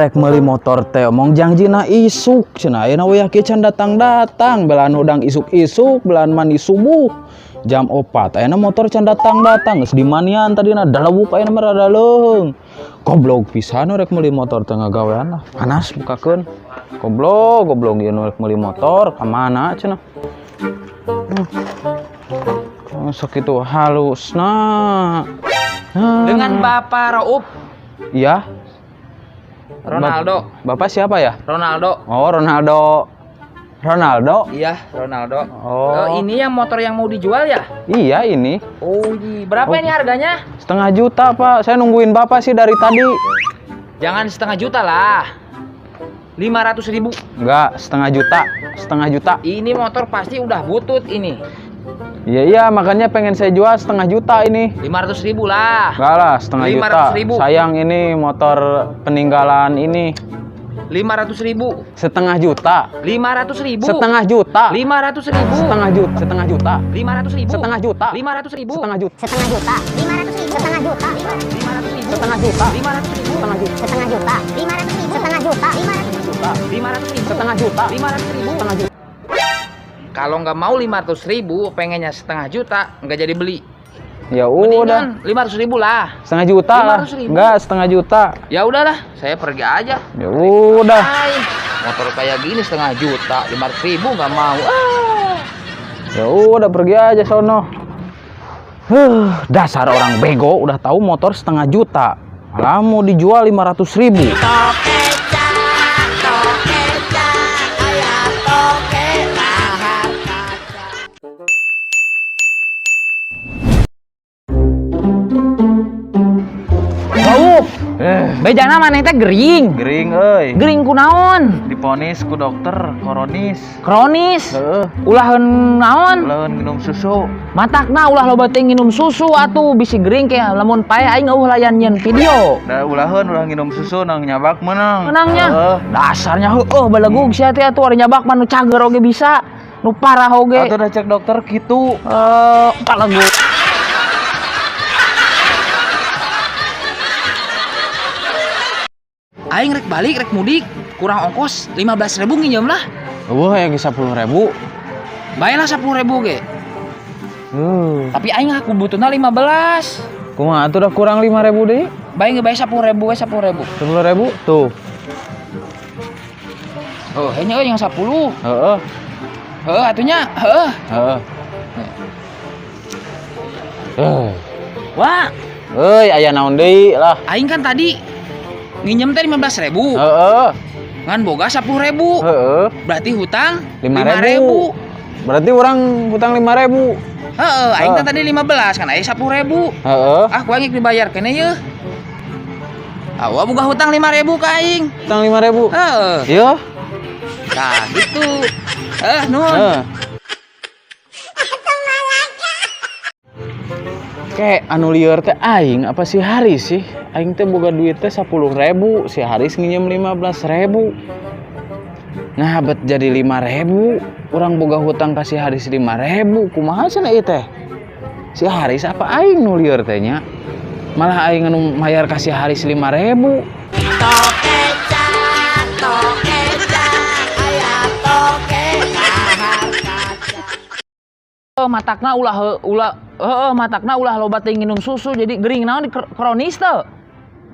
Rek meuli motor teh omong jangjina isuk cenah, ayeuna wayah kieu can datang-datang, belaan hudang isuk-isuk, belaan mandi subuh jam 4. Ayeuna motor can datang-datang, geus dimanian tadina dalewuk, ayeuna mah rada leuheung. Goblok pisan rek meuli motor teh ngagawean lah. Panas bukakeun. Goblok, goblok ieu nu rek meuli motor ka mana cenah? Sakitu halusna. Dengan Bapak Rauf. Iya. Ronaldo. Bapak siapa ya? Ronaldo. Oh, Ronaldo. Ronaldo. Iya, Ronaldo. Oh. Ini yang motor yang mau dijual ya? Iya, ini. Oh, iya. Berapa ini harganya? 0,5 juta, Pak. Saya nungguin Bapak sih dari tadi. Jangan 0,5 juta lah. 500.000. Enggak, 0,5 juta. 0,5 juta. Ini motor pasti udah butut ini. Iya, iya, makanya pengen saya jual 0,5 juta ini. 500.000 lah. Enggak lah, 0,5 juta. 500.000. Sayang ini motor peninggalan ini. 500.000. 0,5 juta. 500.000. 0,5 juta. 500.000. 0,5 juta. 0,5 juta. 500.000. 0,5 juta. 500.000. 0,5 juta. 0,5 juta. 500.000. 0,5 juta. 500.000. 0,5 juta. 500.000. 0,5 juta. 0,5 juta. 500.000. 0,5 juta. 500.000. 500.000. 0,5 juta. 500.000. 0,5 juta. Kalau nggak mau 500.000, pengennya 0,5 juta, nggak jadi beli. Ya udah. Mendingan 500.000 lah. 0,5 juta lah. 500.000. Enggak, 0,5 juta. Ya udahlah, saya pergi aja. Ya udah. Hai, motor kayak gini 0,5 juta, 500.000 nggak mau. Ah. Ya udah pergi aja sono. Dasar orang bego, udah tahu motor 0,5 juta, malah mau dijual 500.000. Rauf, bejana maneh teh gering. Gering euy. Gering kunaon? Diponis ku dokter kronis. Kronis. Heeh. Ulaheun naon? Ulaheun minum susu. Matakna ulah loba teh nginum susu atuh bisi gering ke lamun pae aing eueuh layan nyeun video. Da ulaheun ulah nginum susu nang nyabak menang. Menangnya. Heeh. Dasarnya heueuh belegug sia teh atuh ari nyabak mah nu cager oge bisa, nu parah oge. Atuh dah cek dokter kitu. Palegug. Aing rek balik rek mudik kurang ongkos 15.000 nginjem lah. Eueuh aya ge 10.000. Bae lah 10.000 ge. Tapi aing aku butuhna 15. Kumaha atuh dah kurang 5.000 deui? Bae ge bae 10.000 we 10.000. 10.000 tuh. Oh, hanya euy yang 10. Heeh. Heeh atunya, heeh. Heeh. Wah, Euy, aya naon deui lah. aing kan tadi nginjem teh 15.000. Heeh. Ngan boga 10.000. Heeh. Berarti hutang 5.000. Berarti orang hutang 5.000. Heeh, aing kan tadi 15 kan aya 10.000. Heeh. Ah, ku aing dibayar kene yeuh. Awa boga hutang 5.000 ka aing. Hutang 5.000. Heeh. Iya. Nah, gitu. Nuhun. Heeh. Kayak anu lieur teh aing apa si Haris sih? Aing teh boga duit teh 10.000, si Haris nginjem 15.000. Nah, bet jadi 5.000, urang boga hutang ka si Haris 5.000, kumaha cenah ieu teh? Si Haris apa aing nu lieur teh nya? Malah aing anu mayar ka si Haris 5.000. Matakna ulah ulah heeh matakna ulah loba teh nginum susu jadi gering naon di kronis teu.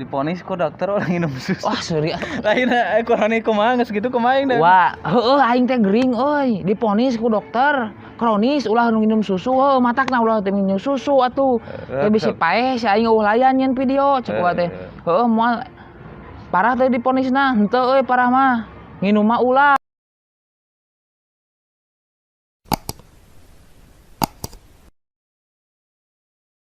Diponis ku dokter orang minum susu. Wah, seuri. Lain kronis kumaha geus kitu kumaha aing dah. Wah, heeh aing teh gering euy, diponis ku dokter kronis ulah nu nginum susu, heuh matakna ulah teh nginum susu atuh. Teh bisi paeh si aing eueuh layan nyeun video cek gua teh. Heuh moal parah teh diponisna, henteu euy parah mah. Nginum mah ulah.